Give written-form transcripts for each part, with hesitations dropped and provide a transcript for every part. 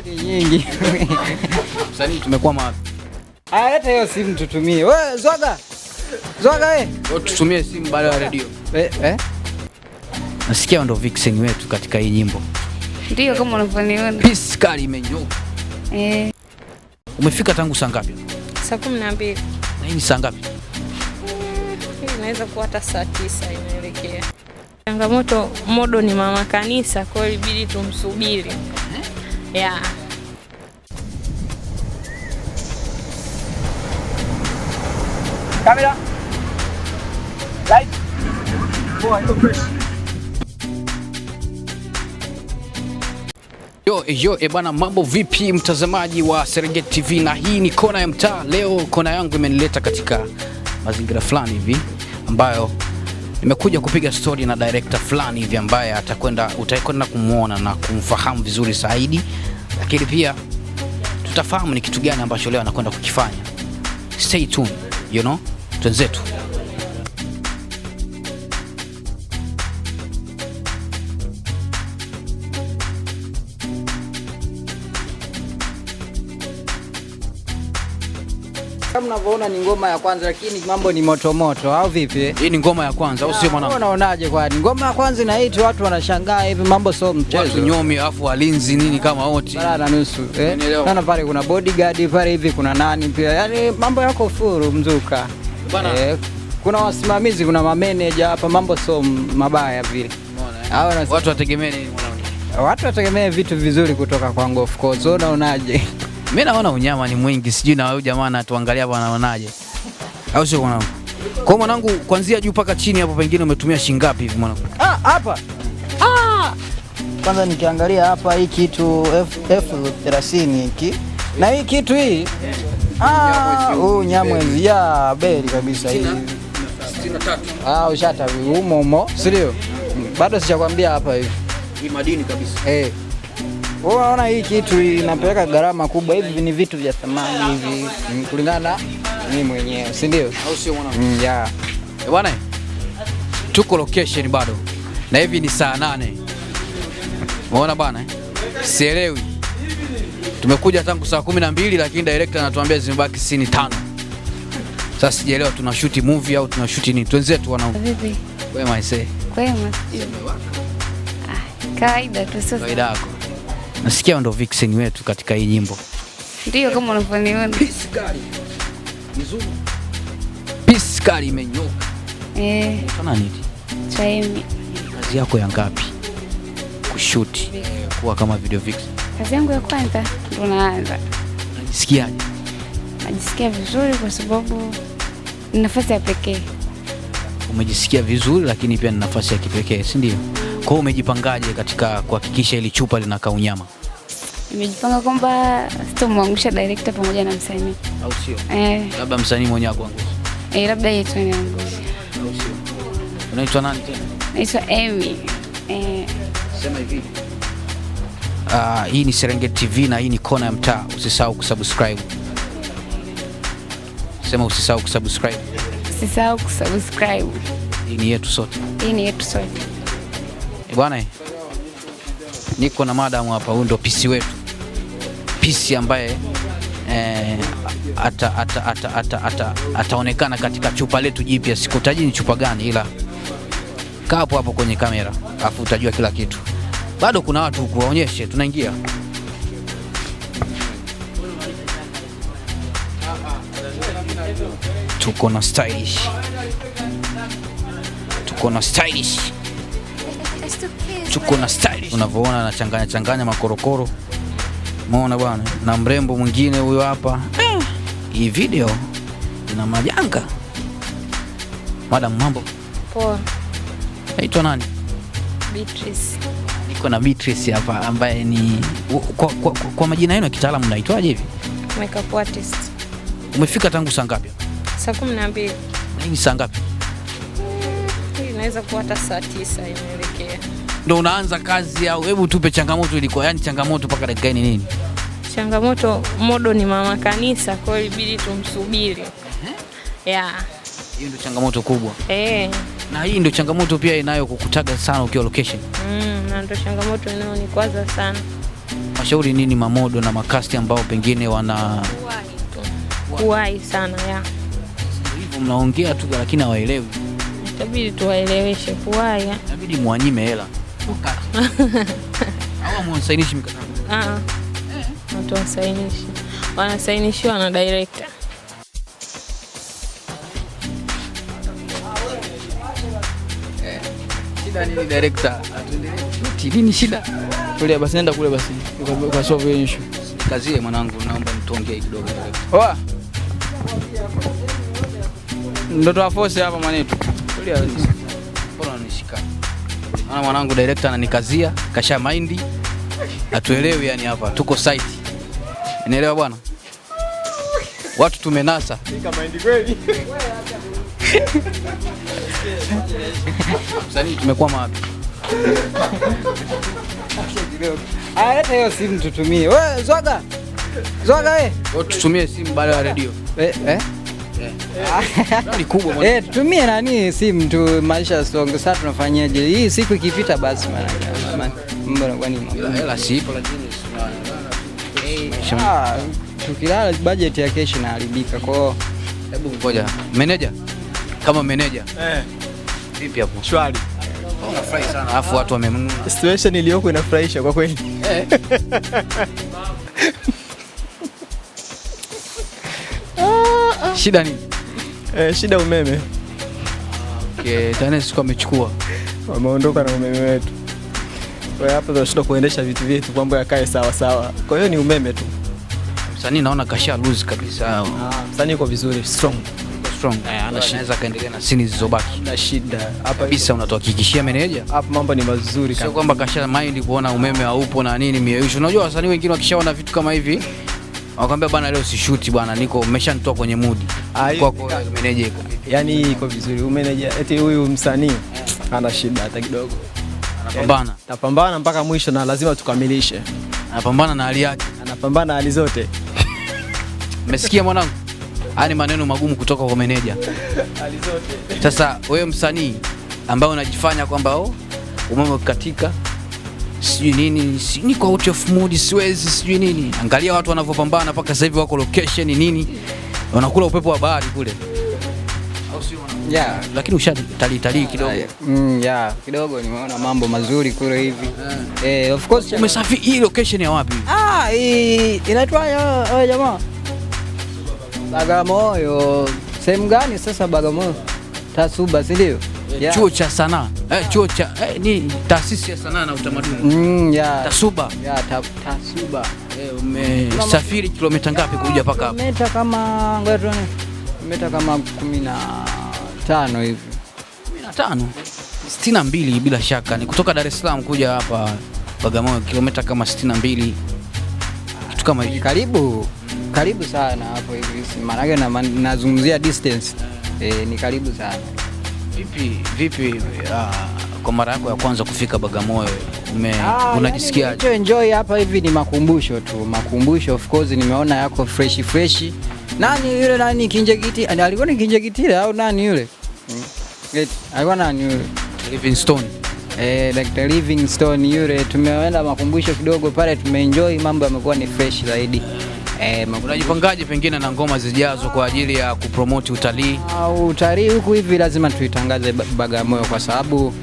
Nyingi. Msanii tumekwama wapi? Aya, leta hiyo simu tutumie. Wewe Zwaga. Zwaga wewe. Wewe tutumie simu baada ya redio. Eh, eh? Nasikia ndo vixen wetu katika hii nyimbo. Ndio kama unavyoniona. Peace kali imenyoka. Eh. Umefika tangu saa ngapi? Saa 12. Na hii ni saa ngapi? Hii inaweza kuwa hata saa 9 inaelekea. Changamoto modo ni mama kanisa, kwa hiyo ilibidi tumsubiri. Yeah. Kamera. Light. Poa, iko fresh. Yo, yo, bana, mambo vipi mtazamaji wa Serengeti TV, na hii ni kona ya mtaa. Leo kona yangu imenileta katika mazingira fulani hivi ambayo nimekuja kupiga story na director fulani hivi ambaye utakwenda kumuona na kumfahamu vizuri zaidi, lakini pia tutafahamu ni kitu gani ambacho leo anakwenda kukifanya. Stay tuned, you know, twenzetu. Kama mnavyoona ni ngoma ya kwanza, lakini mambo ni moto moto, au vipi? Hii ni ngoma ya kwanza, au sio mwanangu? Unaonaje kwani? Ngoma ya kwanza inaitwa, watu wanashangaa hivi, mambo sio mchezo. Watu nyomi, afu walinzi nini kama wote. Bara na nusu. Eh? Umenielewa? Naona pale kuna bodyguard pale hivi, kuna nani pia. Yaani mambo yako furu mzuka. Bana. Kuna wasimamizi, kuna mameneja hapa, mambo sio mabaya vile. Umeona, eh? Watu wategemee nini mwanangu? Watu wategemee vitu vizuri kutoka kwangu of course. Wewe unaonaje? Mimi naona unyama ni mwingi, sijui na wewe jamaa anatuangalia hapa anaonaje. Au sio mwanangu? Kwa mwanangu kuanzia juu mpaka chini hapo pengine umetumia shilingi ngapi hivi mwanangu? Ah, hapa. Ah! Kwanza nikiangalia hapa hii kitu F 30 hiki. Na hii kitu hii. Ah, huu Nyamwezi ya beli kabisa hii. 63. Ah, ushata humo humo, si ndio? Bado sijakwambia hapa hivi. Hii madini kabisa. Eh. Wewe unaona hii kitu inapeleka gharama kubwa, hivi ni vitu vya thamani hivi kulingana na mimi mwenyewe, si ndio? Au sio mwanangu? Yeah. Bwana, tuko location bado. Na hivi ni saa 8. Umeona bwana? Sielewi. Tumekuja tangu saa 12 lakini director anatuambia zimebaki scene 5. Sasa sijaelewa tuna shoot movie au tuna shoot nini? Twenzetu wanaume. Vipi? Kwema aisee. Kwema. Kawaida tu sio. Kawaida yako. Nasikia ndo vixen wetu katika hii nyimbo. Ndio kama unavyoniona. Peace kali. Nzuri. Peace kali imenyoka. Eh. Kana nini? Chaimi. Kazi yako ya ngapi? Kushoot kuwa kama video vixen. Kazi yangu ya kwanza ndo naanza. Unajisikiaje? Najisikia vizuri kwa sababu ni nafasi ya pekee. Umejisikia vizuri lakini pia ni nafasi ya kipekee, si ndio? Kwa hiyo umejipangaje katika kuhakikisha ili chupa linakaa unyama? Nimejipanga kwamba sitomwangusha director pamoja na msanii. Au sio? Eh. Labda msanii mwenyewe akuangushe. Labda yeye tu aniangushe. Au sio? Unaitwa nani tena? Naitwa Amy. Sema hivi. Hii ni Serengeti TV na hii ni kona ya mtaa. Usisahau kusubscribe. Sema usisahau kusubscribe. Usisahau kusubscribe. Hii ni yetu sote. Hii ni yetu sote. Bwana, niko na madam hapa, huyu ndo PC wetu. PC ambaye ataonekana katika chupa letu jipya. Sikutaji ni chupa gani, ila kaa hapo hapo kwenye kamera afu utajua kila kitu. Bado kuna watu huku, waonyeshe, tunaingia. Tuko na stylish. Tuko na stylish. Tuko na stylish. Unavyoona anachanganya changanya makorokoro. Umeona bwana, na mrembo mwingine huyo hapa. Hii video ina majanga. Madam, mambo? Poa. Naitwa nani? Beatrice. Niko na Beatrice hapa ambaye ni kwa majina yenu ya kitaalamu mnaitwaje hivi? Makeup artist. Umefika tangu saa ngapi? Saa 12. Na hii ni saa ngapi? Hii inaweza kuwa hata saa 9 inaelekea. Ndio unaanza kazi au hebu tupe changamoto ilikuwa, yani changamoto mpaka dakika ni nini? Changamoto modo ni mama kanisa, kwa hiyo ilibidi tumsubiri. Yeah. Hiyo ndio changamoto kubwa. Eh. Na hii ndio changamoto pia inayokukutaga sana ukiwa location. Na ndio changamoto inayonikwaza sana. Unawashauri nini mamodo na makasti ambao pengine wana Kuwahi tu. Kuwahi sana ya. Hivyo mnaongea tu lakini hawaelewi. Itabidi tuwaeleweshe kuwahi. Inabidi mwanyime hela. Au mwasainishi mikataba. Ah. Watu wasainishi. Wanasainishiwa na director. Shida nini director? Atuendelee kushuti. Nini shida? Tulia basi, nenda kule basi. Kwa solve hiyo issue. Kazie mwanangu, naomba nituongee kidogo director. Oa. Ndoto wa force hapa mwanetu. Tulia basi. Mbona unanishika? Maana mwanangu director ananikazia, kasha mind. Hatuelewi yani hapa, tuko site. Unaelewa bwana? Watu tumenasa. Kama ndi kweli. Msanii tumekwama wapi? Ah, leta hiyo simu tutumie. Wewe Zwaga. Zwaga wewe. Wewe tutumie simu baada ya redio. Eh, eh? Ni kubwa mwana. Eh, tutumie nani simu tu maisha songo. Sasa tunafanyaje? Hii siku ikipita basi maana mambo yanakuwa ni Ila hela siipo lakini Ah, tukilala budget ya kesho inaharibika. Kwa hiyo hebu ngoja. Meneja. Kama meneja. Eh, Vipi hapo? shwari. Unafurahi sana. Alafu watu wamenunua. Situation iliyoko inafurahisha kwa kweli. Shida nini? Shida umeme. Okay, TANESCO amechukua. Wameondoka na umeme wetu. Kwa hiyo hapa tunashindwa kuendesha vitu vyetu mambo yakae sawa sawa. Kwa hiyo ni umeme tu. Msanii naona kasha lose kabisa. Msanii yuko vizuri, strong. Strong. Anaweza kaendelea na sini zilizobaki. Na shida hapa Kabisa unatuhakikishia meneja? Hapa mambo ni mazuri Sio kabisa. kwamba kasha mind kuona umeme haupo na nini mieusho. Unajua wasanii wengine wakishaona vitu kama hivi wakwambia bana leo sishuti bana, niko umeshanitoa kwenye mood. Ah, hiyo Kwako meneja iko vipi? Yaani iko vizuri. Meneja eti huyu msanii ana shida hata kidogo. Anapambana. Tapambana mpaka mwisho na lazima tukamilishe. Anapambana na hali yake. Anapambana hali zote. Umesikia mwanangu? Haya ni maneno magumu kutoka kwa meneja. Hali zote. Sasa wewe msanii ambaye unajifanya kwamba oh, umeme ukikatika sijui nini, niko out of mood, siwezi sijui nini. Angalia watu wanavyopambana mpaka sasa hivi wako location nini, wanakula upepo wa bahari kule. Au sio mwanangu? yeah. Lakini ushatalii talii kidogo. Yeah, kidogo nimeona mambo mazuri kule hivi. Eh, of course Umesafiri hii location ya wapi? Ah, hii inaitwa jamaa. Bagamoyo. Sehemu gani sasa Bagamoyo? Tasuba, si ndio? Yeah. Chuo cha sanaa. Chuo cha ni taasisi ya sanaa na utamaduni. Yeah. Tasuba. Yeah, Tasuba. Umesafiri kilomita ngapi kuja mpaka hapa? Kilomita kama ngoja tuone. Kilomita kama 15 hivi. 15. 62 bila shaka ni kutoka Dar es Salaam kuja hapa Bagamoyo kilomita kama 62 kitu kama hicho. Karibu. Karibu sana hapo hivi. Maana nazungumzia distance. Ni karibu sana. Vipi kwa mara yako ya kwanza kufika Bagamoyo unajisikiaje? Yani, enjoy hapa hivi ni makumbusho tu. Makumbusho of course nimeona yako fresh fresh. Nani yule nani Kinjekiti? Alikuwa ni Kinjekitile au nani yule? Alikuwa nani yule? Livingstone. Dr. Livingstone yule, tumeenda makumbusho kidogo pale, tumeenjoy, mambo yamekuwa ni fresh zaidi. Unajipangaje pengine na ngoma zijazo kwa ajili ya kupromote utalii? Utalii huku hivi lazima tuitangaze Bagamoyo kwa sababu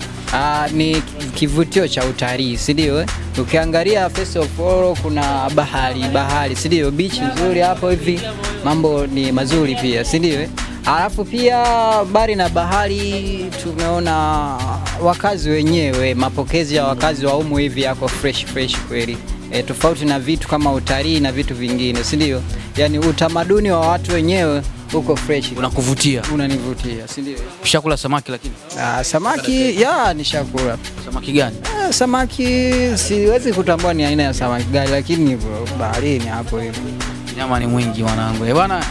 ni kivutio cha utalii, si ndio? Ukiangalia first of all kuna bahari, si ndio? Beach nzuri hapo hivi, mambo ni mazuri pia, si ndio? Alafu pia bari na bahari tumeona wakazi wenyewe, mapokezi ya wakazi wa humu hivi yako fresh fresh kweli. Tofauti na vitu kama utalii na vitu vingine, si ndio? Yaani utamaduni wa watu wenyewe uko fresh. Unakuvutia. Unanivutia, si ndio? Ushakula samaki lakini? Samaki ya nishakula. Samaki gani? Samaki siwezi kutambua ni aina ya samaki gani, lakini baharini hapo hivi. Nyama ni mwingi mwanangu. Bwana,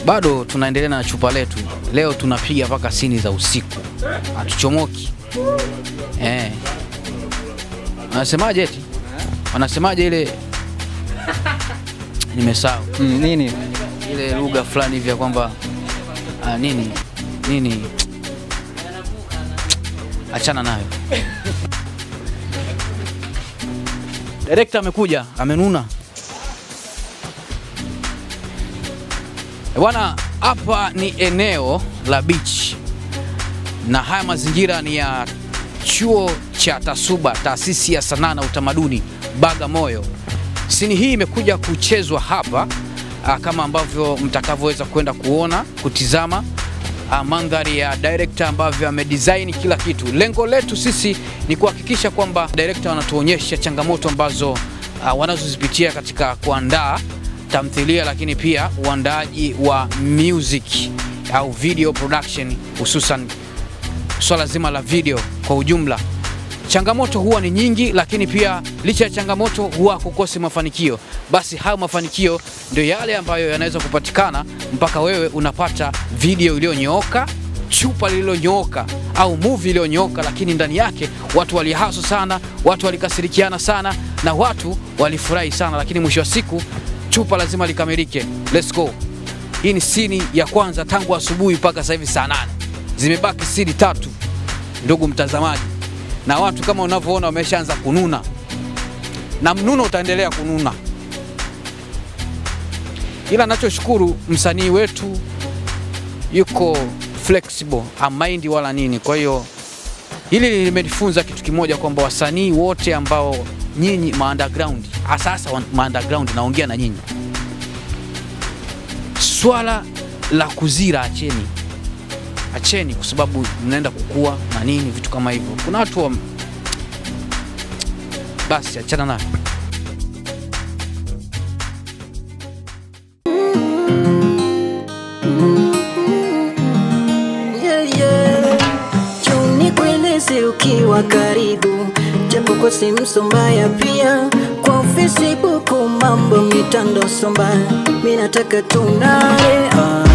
bado tunaendelea na chupa letu. Leo tunapiga mpaka sini za usiku. Hatuchomoki. Wanasemaje eti? Wanasemaje ile? Nimesahau. Nini? Ile lugha fulani hivi ya kwamba nini? Nini? Achana nayo. Director amekuja, amenuna. Bwana, hapa ni eneo la beach na haya mazingira ni ya chuo cha Tasuba, taasisi ya sanaa na utamaduni Bagamoyo. Sini hii imekuja kuchezwa hapa kama ambavyo mtakavyoweza kwenda kuona kutizama mandhari ya director ambavyo amedesign kila kitu. Lengo letu sisi ni kuhakikisha kwamba director wanatuonyesha changamoto ambazo wanazozipitia katika kuandaa tamthilia, lakini pia uandaaji wa music au video production, hususan swala zima la video kwa ujumla. Changamoto huwa ni nyingi, lakini pia licha ya changamoto huwa kukosi mafanikio. Basi hayo mafanikio ndio yale ambayo yanaweza kupatikana mpaka wewe unapata video iliyonyooka, chupa lililonyooka au movie iliyonyooka, lakini ndani yake watu walihasu sana, watu walikasirikiana sana na watu walifurahi sana, lakini mwisho wa siku chupa lazima likamilike. Let's go. Hii ni sini ya kwanza tangu asubuhi mpaka sasa hivi saa 8. Zimebaki sini 3, ndugu mtazamaji, na watu kama unavyoona wameshaanza kununa, na mnuno utaendelea kununa. Ila nachoshukuru msanii wetu yuko flexible, amaindi wala nini. Kwa hiyo hili limenifunza kitu kimoja, kwamba wasanii wote ambao nyinyi ma underground, hasa ma underground, naongea na nyinyi, swala la kuzira acheni, acheni, kwa sababu mnaenda kukua na nini, vitu kama hivyo. Kuna watu basi achana nayo. Ukiwa karibu, japo kwa simu mbaya, pia kwa Facebook mambo mitando somba, mimi nataka tunare.